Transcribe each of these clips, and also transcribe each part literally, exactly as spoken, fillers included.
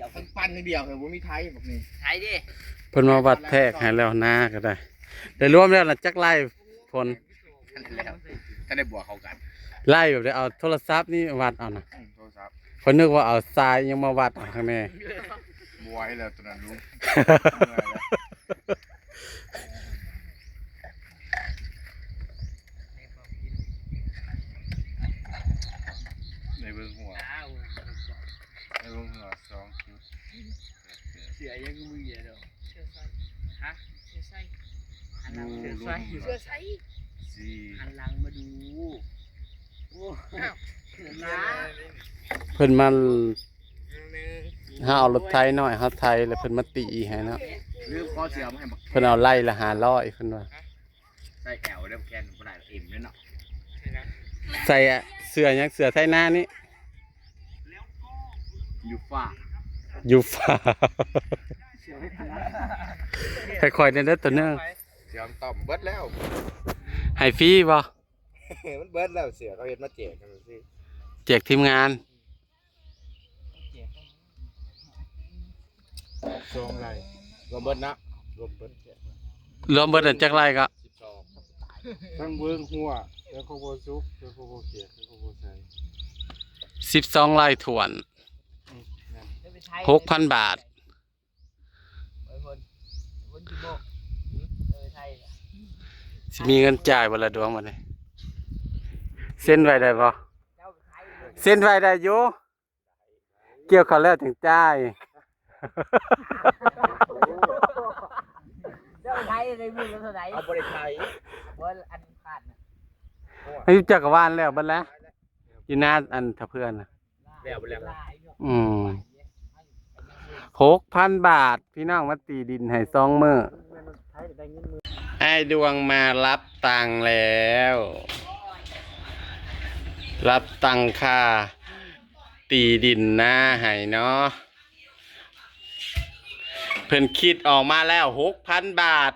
เดี๋ยวเพิ่นปั่นอย่างเดียวเลยบ่มีไทยแบบนี้ ไทยดิ เพิ่นมาวัดแทกให้แล้วนาก็ได้ ได้รวมแล้วนะจักไร่ผล แล้วถ้าได้บวกเขากัน ไร่แบบได้เอาโทรศัพท์นี่วัดเอานะ อืมโทรศัพท์ เพิ่นนึกว่าเอาทรายยังมาวัดเอาข้างใน บวยแล้วตัวนั้นลุง ในเบิ่งหัวในเบิ่งหัวสองจุด เสือยังมือเดียว เสือใส่ ฮะ เสือใส่ หันหลัง ดู เสือ ลุ ใส่ ง เสือใส่ สี่ หันหลังมาดู โอ้ อ้าว เสือนะ เพิ่นมาหาเอารถไถน้อยเฮาไถแล้วเพิ่นมาตีให้เนาะ ลืมขอเสียมาให้บัก เพิ่นเอาไร่ละห้าร้อยเพิ่นว่า ใส่แอลแล้วแคนบ่ได้เอ็มเลยเนาะ ใส่อะเสื้อหยังเสื้อไถนานี่ อยู่ฝ่า อยู่ฝ่า ค่อยๆเด้อตัวหนึง เสียมต่อมเบิดแล้ว ให้ฟรีบ่ มันเบิดแล้วเสียเขาเฮ็ดมาแจกกันสิ แจกทีมงาน สองไร่รวมเบิดนะรวมเบิด รวมเบิดอันจักไร่ก็ สิบสอง ทั้งเวิ้งหัวแล้วก็บ่สุกแล้วก็บ่เขียดแล้วก็บ่ใส่ สิบสองไร่ถ้วน อืมนั่น เดี๋ยวไปไทย หกพันบาท เออคนคนที่บอกเออไทย สิมีเงินจ่ายบ่ละดวงบัดนี้ เซ็นไว้ได้บ่ เจ้าไปไทย เซ็นไว้ได้อยู่ เกี่ยวเขาแล้วถึงจ่าย เจ้าไปไทยในมือเท่าไหร่ เอาบริไทย ว่าอันผ่านน่ะ อายุจักรวาลแล้วบัดแล้วอยู่หน้าอันทะเพื่อนน่ะ แล้วไปแล้ว อืมหกพันบาท พี่น้องมาตีดินให้สองมื้อไอ้ดวงมารับตังค์แล้ว รับตังค่าตีดินนาให้เนาะ เพิ่นคิดออกมาแล้วหกพันบาท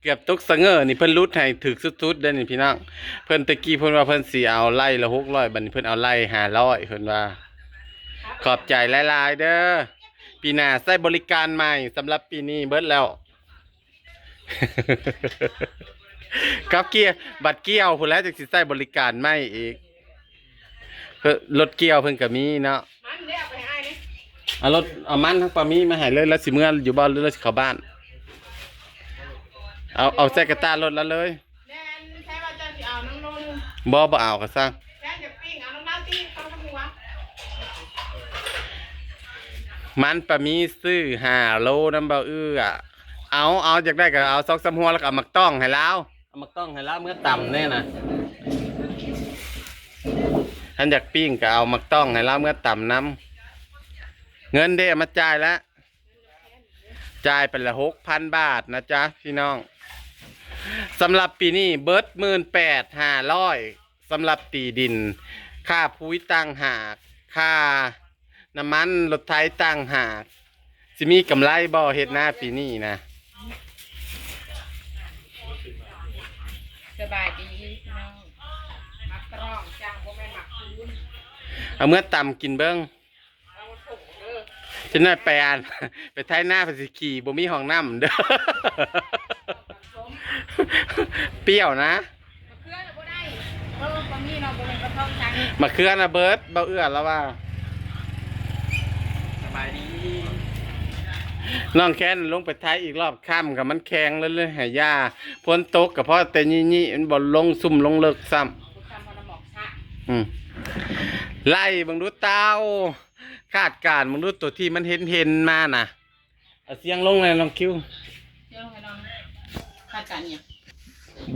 เกือบตกสะเงอนี่เพิ่นลดให้ถูกสุดๆเด้อนี่พี่น้อง เพิ่นตะกี้เพิ่นว่าเพิ่นสิเอาไร่ละหกร้อย บัดนี้เพิ่นเอาไร่ห้าร้อย เพิ่นว่า ขอบใจหลายๆเด้อ ปีหน้าใช้บริการใหม่ สำหรับปีนี้เบิดแล้ว กับเกี่ยวบัดเกี่ยวพู้นแหล้วจั่งสิใช้บริการใหม่อีก เพิ่นรถเกี่ยวเพิ่นก็มีเนาะ มันได้เอาไปให้นี่ เอารถเอามันทั้งปามีมาให้เลย แล้วสิเมืออยู่บ่หรือแล้วสิเข้าบ้าน เอาเอาใส่กระตารถแล้วเลย แม่นใช่ว่าเจ้าสิเอาน้ำโลนึง บ่บ่เอาก็ซ่าง แค่จะปิ้งเอาน้ำเน่าตีเข้าทั้งหัว มันปามีซื้อห้าโลนำบ่าวเอื้อ เอาเอาอยากได้ก็เอาสองสามหัวแล้วก็เอาหมากต้องให้ลาว เอาหมากต้องให้ลาวเมือตำแน่นะ คันอยากปิ้งก็เอาหมากต้องให้ลาวเมือตำนำ เงินเด้มาจ่ายแล้ว จ่ายไปละหกพันบาทนะจ๊ะพี่น้อง สำหรับปีนี้เบิดหมื่นแปดห้าร้อย สำหรับตีดิน ค่าปุ๋ยต่างหาก ค่าน้ำมันรถไถต่างหาก สิมีกำไรบ่เฮ็ดนาปีนี้นะ สบายดีพี่น้องมักตรองจ้างบ่แม่นมักคูน เอาเมือตำกินเบิ่ง เอามาส่งเด้อ จักหน่อยไปอัน ไปไถนาไปสิขี่บ่มีห้องน้ำเด้อ สม เปรี้ยวนะ มะเขือน่ะบ่ได้เออบ่มีเนาะบ่มีกระทงจัง มะเขือนะเบิดบ่าวเอื้อแล้วว่า สบายดี น้องแคนลงไปไถอีกรอบค่ำกับมันแข็งแล้วเลยหายาฝนตกก็พอแต่ยี่ๆมันบ่ลงซุ่มลงเลิกซ้ำ บ่ทำมันหมอกซะ อืมไล่เบิ่งดูเต้า คาดการณ์เบิ่งดูตัวที่มันเห็นเห็นมาน่ะ เอาเสียงลงเลยน้องคิว เดี๋ยวให้น้องคาดการณ์เนี่ย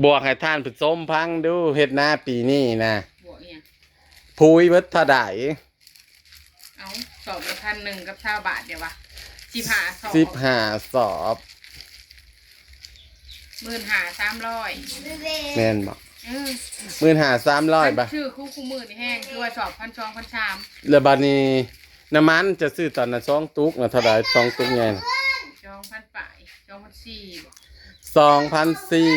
บวกให้ท่านผู้ชมฟังดูเฮ็ดนาปีนี้นะ บวกเนี่ย ปุ๋ยเบิดเท่าใด เอาสอบละพันหนึ่งกับซาวบาทเดี๋ยววะสิบห้าสอบ สิบห้าสอบ หมื่นห้าสามร้อย แม่นบ่ เออ หมื่นห้าสามร้อยบ่ ชื่อคู่คู่มือนี่แห้งคือว่าสอบพันสองพันสาม แล้วบัดนี้น้ำมันจะซื้อตอนนั้นสองตุกนะเท่าใดสองตุกใหญ่น่ะ สองพันปลายสองพันสี่ สองพันสี่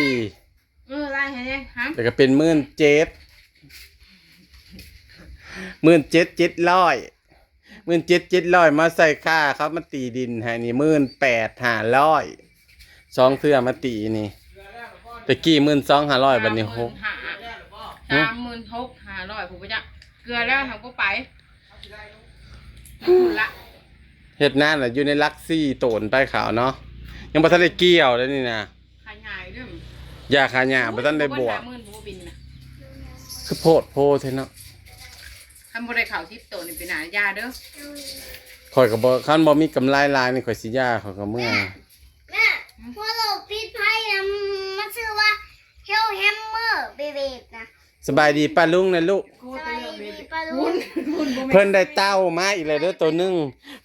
เออไล่ให้เนี่ยฮะ แล้วก็เป็นหมื่นเจ็ด หมื่นเจ็ดเจ็ดร้อย หมื่นเจ็ดเจ็ดร้อย มาใส่ค่าเขามาตีดินให้นี่ หมื่นแปดห้าร้อย สองเทื่อมาตีนี่ ตะกี้ หมื่นสองห้าร้อย บัดนี้ หก สามหมื่นหกห้าร้อย ผู้บ่จักเกลือแล้วทางบ่ไปละ เฮ็ดนาน่ะอยู่ในหลักสี่โตนไปขาวเนาะ ยังบ่ทันได้เกี่ยวเลยนี่นะ ขายง่ายเด้อ อยากหาหญ้าบ่ทันได้บวก หมื่นบ่บินนะ คือโพดโพแท้เนาะ คันบ่ได้เข้าสิบโตนี่เป็นหน้ายาเด้อ ข่อยก็บ่ คันบ่มีกำไรหลายนี่ข่อยสิหย่าข่อยก็เมือ แม่พวกเราปิดไพ่นะมันชื่อว่าเฮลแฮมเมอร์เบเบดนะ สบายดีป้าลุงนะลูก สบายดีป้าลุง เพิ่นได้เต่ามาอีกแล้วเด้อตัวหนึ่ง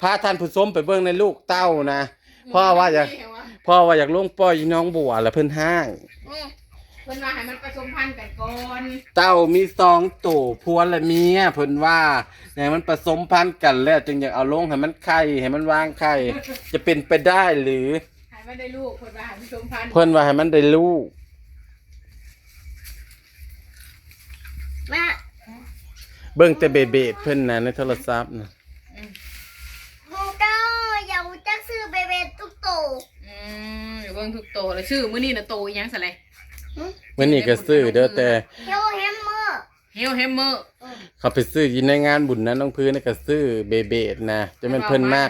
พาท่านผู้ชมไปเบิ่งในลูกเต่านะ เพราะว่าอยาก เพราะว่าอยากลงปล่อยอยู่หนองบัวแล้วเพิ่นฮ้าง นี่ เพิ่นว่าให้มันผสมพันธุ์กันก่อน เต่ามีสองตัวผัวและเมียเพิ่นว่าให้มันผสมพันธุ์กันแล้วจึงอยากเอาลงให้มันไข่ให้มันวางไข่ จะเป็นไปได้หรือ ให้มันได้ลูกเพิ่นว่าให้ผสมพันธุ์ เพิ่นว่าให้มันได้ลูก แม่ เบิ่งแต่เบเบดเพิ่นนะในโทรศัพท์นะ ของเจ้าอย่ารู้จักชื่อเบเบดทุกโต อืมอยู่เบิ่งทุกโตแล้วชื่อมื้อนี้นะโตอีหยังซะเลย มื้อนี้ก็ซื้อเด้อแต่ เฮลแฮมเมอร์ เฮลแฮมเมอร์ เขาไปซื้ออยู่ในงานบุญนะน้องพื้นนี่ก็ซื้อเบเบดนะจะเป็นเพิ่นมาก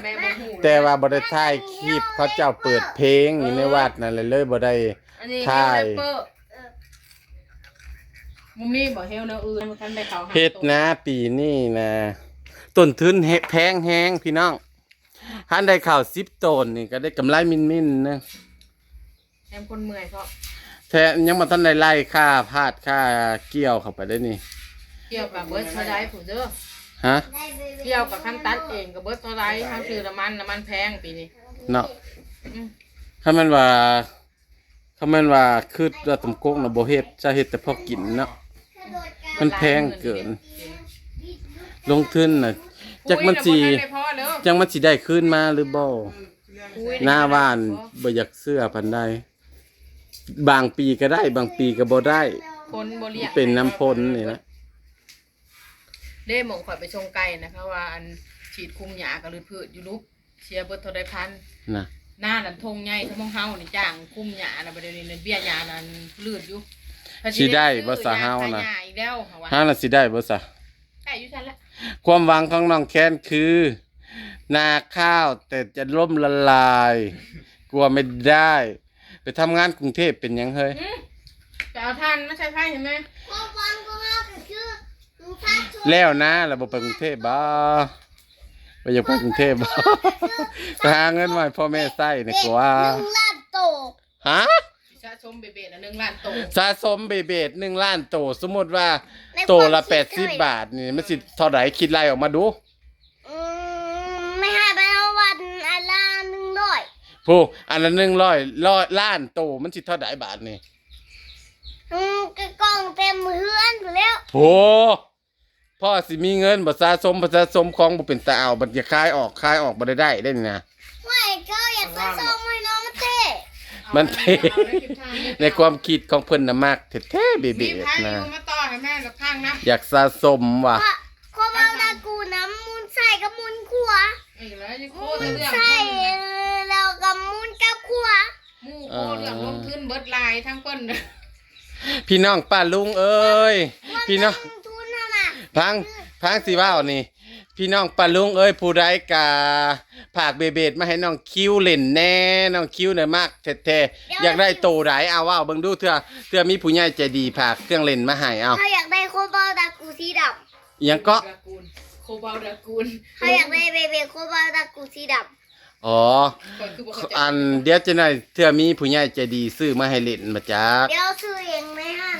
แต่ว่าบ่ได้ถ่ายคลิปเขาเจ้าเปิดเพลงอยู่ในวัดนั่นแหละเลยบ่ได้ อันนี้ ถ่าย เฮลแฮมเมอร์บ่มีบ่เฮลแนวอื่นมันกันได้เขาหา เฮ็ดนาปีนี้นะต้นทุนแพงแฮงพี่น้องท่านได้ข้าวสิบโตนนี่ก็ได้กำไรมินๆนะ แถมคนเมื่อยเพราะ แท้ยังบ่ทันได้ไล่ค่าพาดค่าเกี่ยวเข้าไปได้นี่ เกี่ยวกับเบิดเท่าใดผู้เด้อ ฮะ ได้เบเบด เกี่ยวกับคันตัดเองกับเบิดเท่าใดเฮาซื้อน้ำมันน้ำมันแพงปีนี้ เนาะ อืม ถ้ามันว่าถ้ามันว่าคือว่าตำกกนะบ่เฮ็ดจะเฮ็ดแต่พอกินเนาะ มันแพงเกิน ลงทุนน่ะจักมันสิ คุยน่ะบ่ทันได้พอเด้อ จักมันสิได้คืนมาหรือบ่ คุย หน้าบ้านบ่อยากเชื่อปานใดบางปีก็ได้บางปีก็บ่ได้ คนบ่เลี้ยง เป็นน้ำพ้นนี่นะ เด้หม่องข่อยไปชงไก่นะเพราะว่าอันฉีดคุมหญ้ากับลืดพืชอยู่ลุกเสียเบิดเท่าใดพัน นะ หน้านั้นทงใหญ่ทั้งหมองเฮานี่จ้างคุมหญ้านะบัดเดี๋ยวนี้เบี้ยหญ้านั้นลืดอยู่ สิได้บ่สาเฮานะ ขายหญ้าอีกแล้วเหรอวะ เฮาน่ะสิได้บ่ซะ ไก่อยู่ชั้นละ ความหวังของน้องแคนคือ นาข้าวแต่จะล่มละลาย กลัวไม่ได้ ไปทำงานกรุงเทพฯเป็นหยังเฮ้ย อืมจะเอาทานมาใช้ไฟเห็นไหม ความหวังของเราก็คือลุงพัดชวน แล้วนะเราบ่ไปกรุงเทพฯบ่บ่อยากไปกรุงเทพฯบ่ ไปหาเงินมาให้พ่อแม่ใช้นี่กว่า หนึ่งล้านโต ฮะ สะสมเบเบดละหนึ่งล้านโต สะสมเบเบดหนึ่งล้านโต สมมุติว่าโตละแปดสิบบาทนี่มันสิเท่าใดคิดไล่ออกมาดู อืมไม่ให้ไปเอาวันอันละหนึ่งร้อย ผู้อันละหนึ่งร้อย ร้อยล้านโตมันสิเท่าใดบาทนี่ อืมกระกล่องเต็มเฮือนอยู่แล้ว โอ้พ่อสิมีเงินบ่สะสมบ่สะสมของบ่เป็นตาเอาบัดอย่าขายออกขายออกบ่ได้ได้เด้นี่นะ ไม่ก็อยากซื้อซองให้น้องมาเต้ มันเท่ ในความคิดของเพิ่นน่ะมักแท้ๆเบเบ มี ด พา นะ ยุมาต่อให้แม่กับข้างนะ อยากสะสมว่ะ เพราะว่าตากูน้ำมูลใส่กับมูลขัว อีกแล้วยังโค มู ตร ล เรื่อง ใส่แล้วกับมูลกับขัว หมู่โคตรเรื่องลงทุนเบิดหลายทั้งเพิ่น พี่น้องป้าลุงเอ้ยพี่น้อง ลงทุนเท่านั้น พังพังสิเว้านี่ พี่น้องป้าลุงเอ้ยผู้ใดกะฝากเบเบดมาให้น้องคิวเล่นแน่น้องคิวเนี่ยมักแท้ๆอยากได้โตใดเอาเว้าเบิ่งดูเทื่อเทื่อมีผู้ใหญ่ใจดีฝากเครื่องเล่นมาให้เอา เขาอยากได้โคบอลตากูสีด อิหยังก็ ตระกูลโคบอลตระกูล ำเขาอยากได้เบเบโคบอลตากูสีดำ อ๋อ ก่อนคือบ่เข้าใจ อันเดี๋ยวจะหน่อยเทื่อมีผู้ใหญ่ใจดีซื้อมาให้เล่นมาจัก เดี๋ยวซื้อเองไม่หัน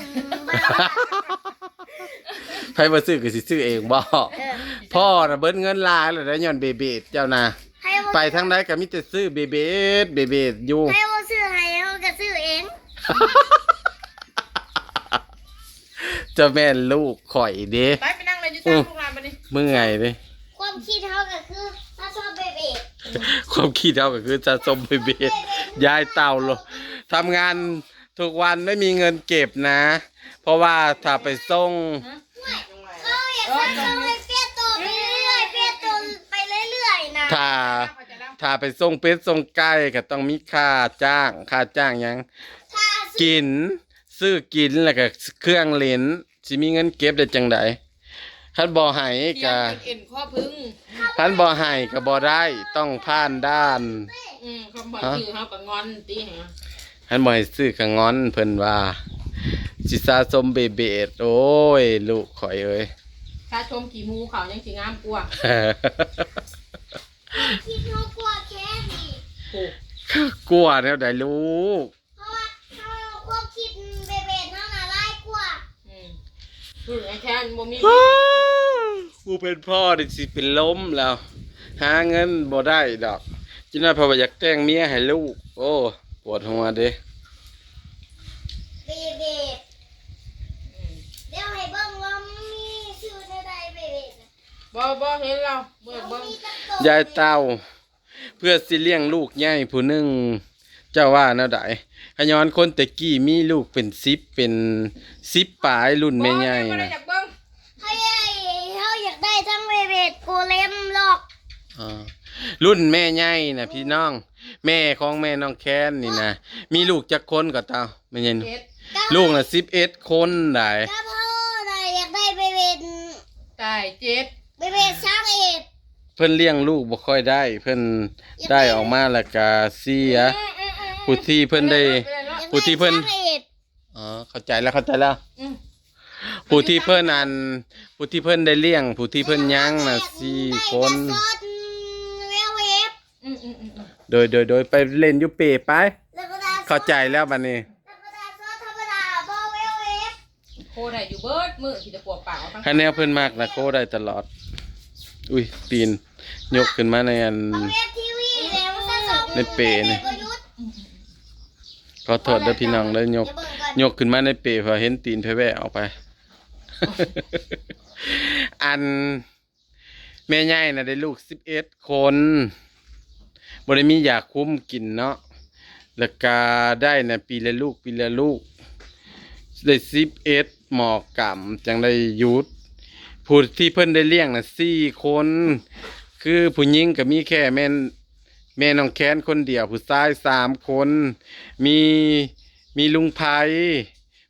ไผบ่ซื้อก็สิซื้อเองบ่ เออ พ่อน่ะเบิดเงินหลายแล้วได้ย้อนเบเบดเจ้านะ ให้ว่า ไปทางใดก็มีแต่ซื้อเบเบดเบเบดอยู่ ให้ว่าซื้อให้เขาก็ซื้อเอง เจ้าแม่นลูกข่อยเด้ ไปไปนั่งเลยอยู่ตามลูกหลานบัดนี้ เมื่อยเด้ ความคิดเขาก็คือถ้าชอบเบเบ ความคิดเฮาก็คือสะสมเบเบดย้ายเต่าลงทำงานทุกวันไม่มีเงินเก็บนะ เพราะว่าถ้าไปส่ง เขาอยากให้เขาไปเปลี่ยนตัวไปเรื่อยๆเปลี่ยนตัวไป ถ้าไปส่งเป็ดส่งไก่ก็ต้องมีค่าจ้าง ค่าจ้างหยัง ค่าซื้อ กิน ซื้อกิน แล้วก็เครื่องเล่น สิมีเงินเก็บได้จั่งใด คันบ่ให้ เตรียม ก็ เก็บเอ็นข้อพึ่ง คันบ่ให้ก็บ่ได้ ต้องผ่านด่าน อืม คำบอก ฮะ ชื่อเฮาก็งอนติฮะ คันบ่ให้ซื้อก็งอน เพิ่นว่า สิสะสมเบเบด โอ้ย ลูกข่อยเอ้ย สะสมขี้หมูเขายังสิงามกว่า คิดเขากลัวแค่นี้ โอ้ กลัวแนวใดลูก เพราะว่าเขาความคิดเบเบดเท่านั้นร้ายกว่า อืม คือไอ้แค่บ่มี ผู้เป็นพ่อนี่สิเป็นลมแล้ว หาเงินบ่ได้ดอก จินว่าเพราะว่าอยากแต่งเมียให้ลูก โอ้ ปวดหัวเด้ เบเบด อืม เดี๋ยวให้เบิ่งว่ามันมีชื่อในใดเบเบดนะ บ่ บ่เห็นเรา เบิ่ง เบิ่ง มีจักโต ยายเต่า เพื่อสิเลี้ยงลูกใหญ่ผู้หนึ่ง เจ้าว่าแนวใด ขย้อนคนแต่กี้มีลูกเป็นสิบ เป็นสิบปลาย รุ่นแม่ใหญ่ บ่ ยังบ่ได้ นะ อยากเบิ่ง เขาอยาก เขาอยากได้ทั้งเบเบดโกเลมหรอก อ่า รุ่นแม่ใหญ่นะพี่น้อง แม่ของแม่น้องแคนนี่นะ มีลูกจักคนก็เต่า แม่ใหญ่ เจ็ด ลูกน่ะสิบเอ็ดคนได้ ก็พ่อน่ะอยากได้เบเบด ตาย เจ็ด เบเบดสามเอ็ด เพิ่นเลี้ยงลูกบ่ค่อยได้ เพิ่นได้ออกมาแล้วก็เสีย อืม อืม อืม อืม ผู้ที่เพิ่นได้ เวลาเนาะ ผู้ที่เพิ่น เบเบดสามเอ็ด อ๋อ เข้าใจแล้ว เข้าใจแล้ว อืม ผู้ที่เพิ่นอัน ผู้ที่เพิ่นได้เลี้ยง ผู้ที่เพิ่นยังน่ะสี่คน ได้แต่ซอสเวลเวฟ อืม อืม อืม อืม โดย โดย โดย ไปเล่นอยู่เปไป แล้วก็ได้ซอส เข้าใจแล้วบัดนี้ แล้วก็ได้ซอสธรรมดา บ่เวลเวฟ โคได้อยู่เบิดมื้อ ที่จะปวดปากเอาทั้ง คันแนวเพิ่นมักนะ โคได้ตลอด อุ้ย ตีน ยกขึ้นมาในอัน บ่เวฟทีวีแล้ว มันซะสอง ในเปนี่ บ่หยุด อืม อืม อืม ขอโทษเด้อพี่น้องเด้อ ยก อย่าเบิ่งก่อน ยกขึ้นมาในเป พอเห็นตีนแพร่ๆออกไป อัน แม่ใหญ่น่ะได้ลูกสิบเอ็ดคน บ่ได้มียาคุมกินเนาะ แล้วก็ได้น่ะปีละลูก ปีละลูก ได้สิบเอ็ดหมอกำ จั่งได้หยุด ผู้ที่เพิ่นได้เลี้ยงน่ะสี่คน คือผู้หญิงก็มีแค่แม่น แม่น้องแคนคนเดียว ผู้ชายสามคน มี มีลุงไพ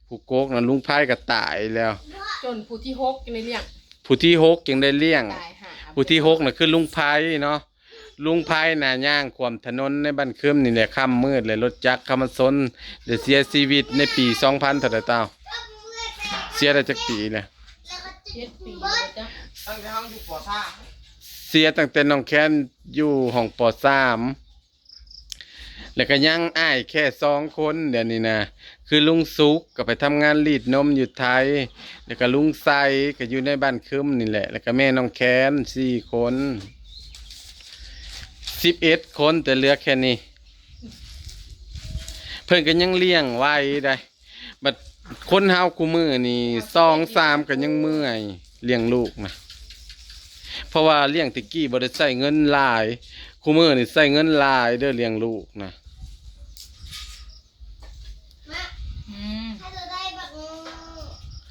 ผู้กกน่ะ ลุงไพก็ตายแล้ว จนผู้ที่หกยังได้เลี้ยง ผู้ที่หกยังได้เลี้ยง ตายห่า ผู้ที่หกน่ะคือลุงไพเนาะ ลุงไพน่ะย่างขวมถนนในบ้านคึมนี่แหละ ค่ำมืดเลย รถจักรเข้ามาชน ได้เสียชีวิตในปีสองพันเท่าใดเต่า เสียได้จักปีแล้ว เจ็ดปีแล้วจ้ะ ตั้งแต่เฮาอยู่ ป.สาม เสียตั้งแต่น้องแคนอยู่ห้อง ป.สาม แล้วก็ยังอ้ายแค่สองคนเดี๋ยวนี้นะ คือลุงสุกก็ไปทำงานรีดนมอยู่ไทย แล้วก็ลุงไซก็อยู่ในบ้านคึมนี่แหละ แล้วก็แม่น้องแคนสี่คน สิบเอ็ดคน แต่เหลือแค่นี้ เพิ่นก็ยังเลี้ยงไหวได้ บัดคนเฮาคู่มื้อนี่สองสามก็ยังเมื่อยเลี้ยงลูกนะ เพราะว่าเลี้ยงแต่กี้บ่ได้ใช้เงินหลาย คู่มื้อนี่ใช้เงินหลายเด้อเลี้ยงลูกนะ อืม ถ้าจะได้บัก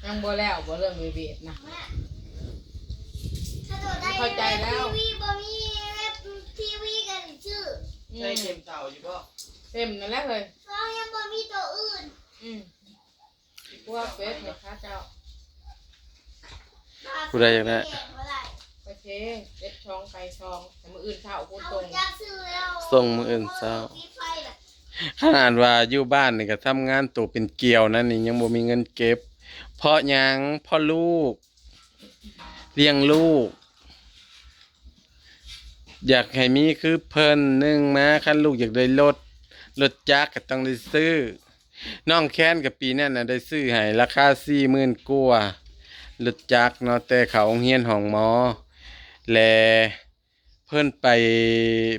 ยังบ่แล้วบ่เรื่องเวทนะ ถ้าจะได้ เข้าใจแล้ว ทีวีบ่มีเว็บทีวีกันชื่อ อืม ใช้เต็มเต่าอยู่บ่ เต็มนั่นแหละเฮ้ย เขายังบ่มีตัวอื่น อืม พวกเป็ดเนี่ยข้าเจ้า ผู้ใดอยากได้ โอเค เป็ดช่องไก่ช่อง แต่มื้ออื่นเช้าพูดตรง เขาจักซื้อแล้ว ส่งมื้ออื่นเช้า ที่ไฟน่ะ ขนาดว่าอยู่บ้านนี่ก็ทำงานตัวเป็นเกลียวนะนี่ ยังบ่มีเงินเก็บ เพราะหยัง เพราะลูก เลี้ยงลูก อยากให้มีคือเพิ่น หนึ่งมา คันลูกอยากได้รถ รถจักรก็ต้องได้ซื้อ น้องแคนก็ปีนั้นน่ะได้ซื้อให้ราคาสี่หมื่นกว่า รถจักรเนาะ แต่เข้าโรงเรียนห้องหมอ และเพิ่นไป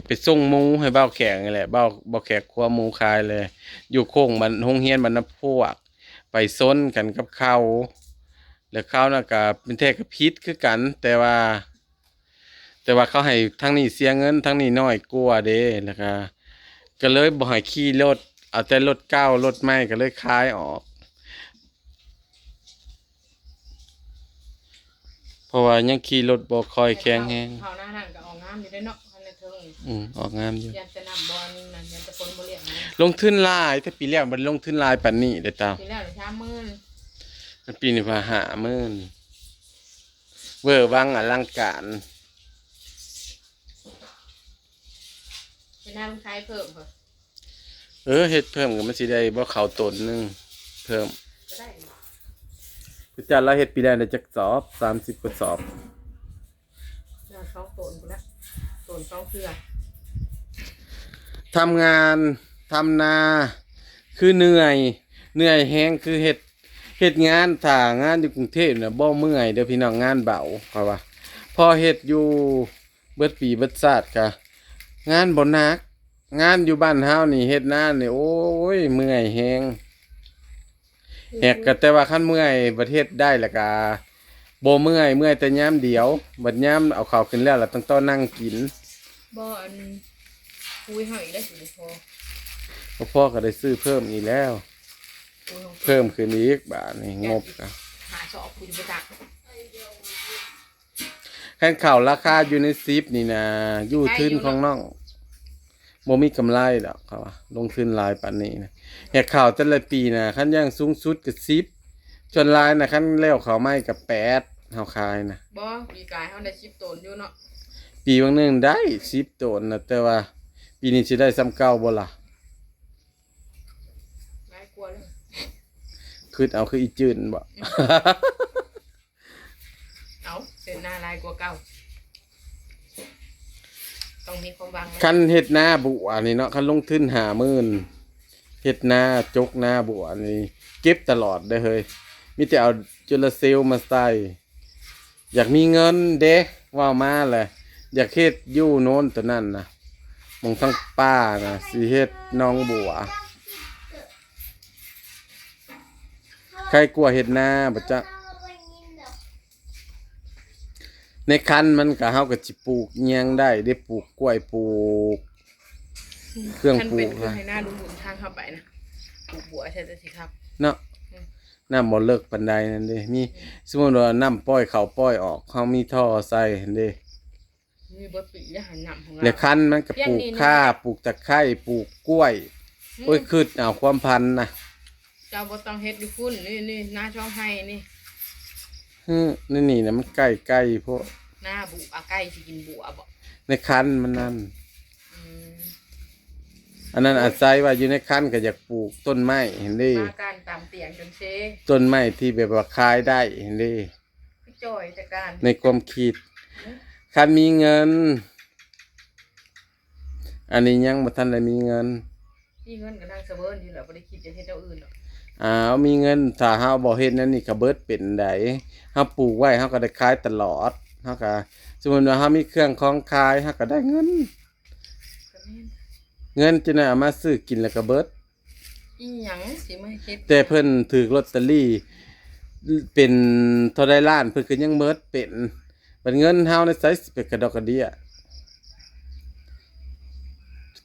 ไปส่งหมูให้บ่าวแขกนี่แหละ บ่าว บ่าวแขกขัวหมูขายเลย อยู่โค้งบ้าน โรงเรียนบ้านนาพวก ไปชนกันกับเขา แล้วเขาน่ะก็เป็นแท้ก็ผิดคือกัน แต่ว่า แต่ว่าเขาให้ทางนี้เสียเงิน ทางนี้น้อยกว่าเด้ แล้วก็ ก็เลยบ่ให้ขี่รถ เอาแต่รถเก่า รถใหม่ก็เลยขายออก เพราะว่ายังขี่รถบ่ค่อยแข็งแรง เขาหน้านั่นก็ออกงามอยู่ได้เนาะ คันในเทิง อืม ออกงามอยู่ ยันจะนำบอลนั่นยันจะคนบริเวณนั้น ลงทุนหลาย แต่ปีแล้วบ่ได้ลงทุนหลายปานนี้เด้อเต้า ทีแรกเลยสามหมื่น แต่ปีนี้ว่าห้าหมื่น เวอร์วังอลังการ เป็นหน้าลุงไทยเพิ่มค่ะ เออ เฮ็ดเพิ่มก็มันสิได้บ่เข้าตนหนึง เพิ่ม ก็ได้ พระเจ้าเราเฮ็ดปีแรกได้จักสอบ สามสิบกว่าสอบ เราสองตนกูละตนสองเทื่อ ทำงานทำนา คือเหนื่อย เหนื่อยแฮง คือเฮ็ด เฮ็ดงาน ถ้างานอยู่กรุงเทพฯน่ะบ่เมื่อยเด้อพี่น้อง งานเบา เขาว่า พอเฮ็ดอยู่เบิดปีเบิดชาติกะ งานบ่หนัก งานอยู่บ้านเฮานี่ เฮ็ดนานี่ โอ้ย เมื่อยแฮง แฮกก็แต่ว่าคันเมื่อยบัดเฮ็ดได้แล้วก็บ่เมื่อย เมื่อยแต่ยามเดียว บัดยามเอาข้าวขึ้นแล้วล่ะต้องต่อนั่งกิน บ่อันคุยเฮาอีกได้สิบ่พอ บ่พอก็ได้ซื้อเพิ่มอีกแล้ว คุยของ เพิ่มขึ้นอีกบาดนี้งบก็ หาสอบคุยไปจัก คันข้าวราคาอยู่ในสิบนี่นะ อยู่ทุนของน้อง บ่มีกำไรดอกเขาว่า ลงทุนหลายปานนี้นะ แฮกข้าวแต่ละปีนะ คันอย่างสูงสุดก็สิบ ส่วนหลายนะ คันแล้วข้าวใหม่ก็แปด เฮาขายนะ บ่ปีกายเฮาได้สิบตนอยู่เนาะ ปีบางหนึ่งได้สิบตนนะ แต่ว่าปีนี้สิได้ส่ำเก่าบ่ล่ะ หลายกว่าเลย คิดเอาคืออีจืนบ่ เอาเสียหน้าหลายกว่าเก่า ต้องมีความหวังไว้ คันเฮ็ดนาบัวนี่เนาะ คันลงทุนห้าหมื่น เฮ็ดนาจกนาบัวนี่ เก็บตลอดเด้อเฮ้ย มีแต่เอาโซลาร์เซลล์มาใส่ อยากมีเงินเด้ ว่ามาแหละ อยากเฮ็ดอยู่โน้นตัวนั้นนะ หม่องทางป่านะ สิเฮ็ดหนองบัว ใครกลัวเฮ็ดนาบ่จ๊ะ ในคันมันก็ เฮาก็สิปลูกอิหยังได้เด้ ปลูกกล้วย ปลูก เครื่องปลูก คันเป็นคือให้หน้าลุงบุญทางเข้าไปนะปลูกบัวใช่แต่สิครับ เนาะ อืม น้ำบ่เลิกปานใดนั่นเด้ มี สมมุติว่าน้ำปล่อยเข้าปล่อยออก เฮามีท่อใส่หั่นเด้ มีบ่ปีแล้วหันน้ำของเรา ในคันมันก็ปลูกข่า ปลูกตะไคร้ ปลูกกล้วย อืม โอ้ย คิดเอาความพันนะ เจ้าบ่ต้องเฮ็ดอยู่พุ่น นี่นี่หน้าช่องไห้นี่ ฮึ นี่นี่นะ มันใกล้ๆพวก หน้าบัวใกล้สิกินบัวบ่ ในคันมันนั่น อืม อันนั้นอาศัยว่าอยู่ในคันก็อยากปลูกต้นไม้หั่นเด้ มาการตามเตียงจนเซ ต้นไม้ที่แบบว่าขายได้หั่นเด้ คือจ่อยแต่การ ในความคิด คันมีเงิน อันนี้ยังบ่ทันได้มีเงิน มีเงินก็นั่งสะเบินอยู่แหละบ่ได้คิดจะเฮ็ดแนวอื่นหรอก อ้าว มีเงิน ถ้าเฮาบ่เฮ็ดนั่นนี่ก็เบิดเป็นได เฮาปลูกไว้ เฮาก็ได้ขายตลอด เฮาก็ สมมุติว่าเฮามีเครื่องของขาย เฮาก็ได้เงิน ก็แม่น เงินจะได้เอามาซื้อกินแล้วก็เบิด อีหยังสิมาเฮ็ด แต่เพิ่นถืกลอตเตอรี่ เป็นเท่าใดล้าน เพิ่นก็ยังเบิดเป็น บัดเงินเฮาในไสสิไปกระดอกกระเดี้ย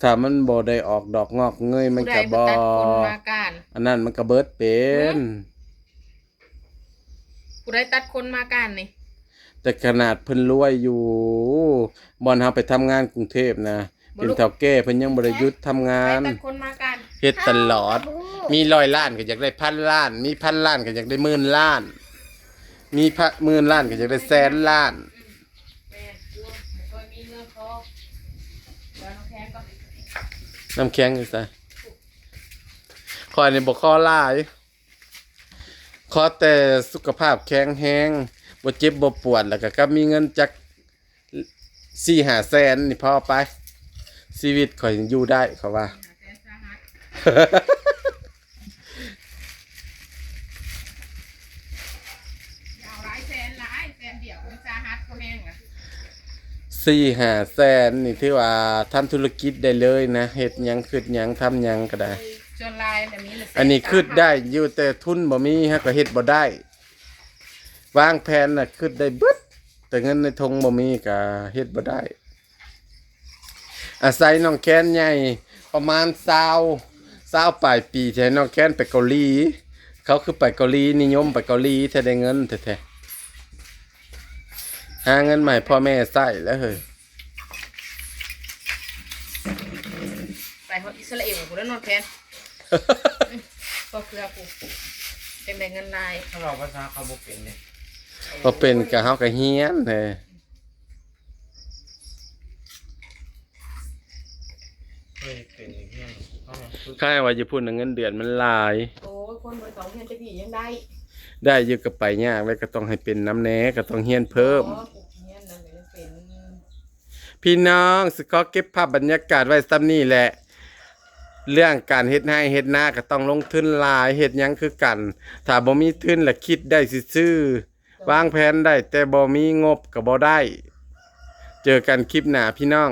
ถ้ามันบ่ได้ออกดอกงอกเงย มันก็บ่ ผู้ใดตัดคนมาการ อันนั้นมันก็เบิดเป็น ผู้ใดตัดคนมาการนี่ แต่ขนาดเพิ่นรวยอยู่ บ่อนเฮาไปทำงานกรุงเทพฯนะ บ่ เป็นเฒ่าแก่เพิ่นยังบ่ได้หยุดทำงาน ผู้ใดตัดคนมาการ เฮ็ดตลอด มีร้อยล้านก็อยากได้พันล้าน มีพันล้านก็อยากได้หมื่นล้าน มีพัน หมื่นล้านก็อยากได้แสนล้าน แม่นบ่ค่อยมีเงินพอแล้วน้ำแข็งก็ น้ำแข็งอยู่ไส ข้อยนี่บ่ขอหลาย ขอแต่สุขภาพแข็งแรง บ่เจ็บบ่ปวด แล้วก็ ก็มีเงินจักสี่ห้าแสนนี่พอไป ชีวิตข้อยอยู่ได้ เขาว่า แสนสาหัสเอาหลายแสนหลายแสนเดียวมันสาหัสก็แห้งอ่ะ สี่ห้าแสนนี่ถือว่าทำธุรกิจได้เลยนะ เฮ็ดหยัง คิดหยัง ทำหยังก็ได้ ส่วนหลายแต่มีแต่แส อันนี้คิดได้อยู่ แต่ทุนบ่มี เฮาก็เฮ็ดบ่ได้ วางแผนน่ะคิดได้เบิด แต่เงินในถุงบ่มีก็เฮ็ดบ่ได้ อาศัยน้องแคนใหญ่ประมาณซาว ซาวปลายปี ที่ให้น้องแคนไปเกาหลี เขาคือไปเกาหลี นิยมไปเกาหลีแท้ ได้เงินแท้ๆ หาเงินมาให้พ่อแม่ใช้แล้วเฮ้ย ไปฮอดอิสราเอลกูแล้วนอนแทน ก็เพื่อกูจังได้เงินหลาย ถ้าเราภาษาเขาบ่เป็นเนี่ย บ่เป็นก็เฮาก็เฮียนแหน่ เคยเป็นอย่างเงี้ยเขามาฝึก ใครว่าอยู่พุ่นน่ะเงินเดือนมันหลาย โอ้ยคนบ่ต้องเฮียนจะดียังได้ ได้อยู่ก็ไปยากแล้วก็ต้องให้เป็นนำแหน่ก็ต้องเฮียนเพิ่ม อ๋อกูเฮียนนั่นก็ยังเป็น พี่น้องสิขอเก็บภาพบรรยากาศไว้ส่ำนี้แหละ เรื่องการเฮ็ดไร่เฮ็ดนาก็ต้องลงทุนหลาย เฮ็ดหยังคือกัน ถ้าบ่มีทุนละคิดได้ซื่อๆวางแผนได้แต่บ่มีงบก็บ่ได้ เจอกันคลิปหน้าพี่น้อง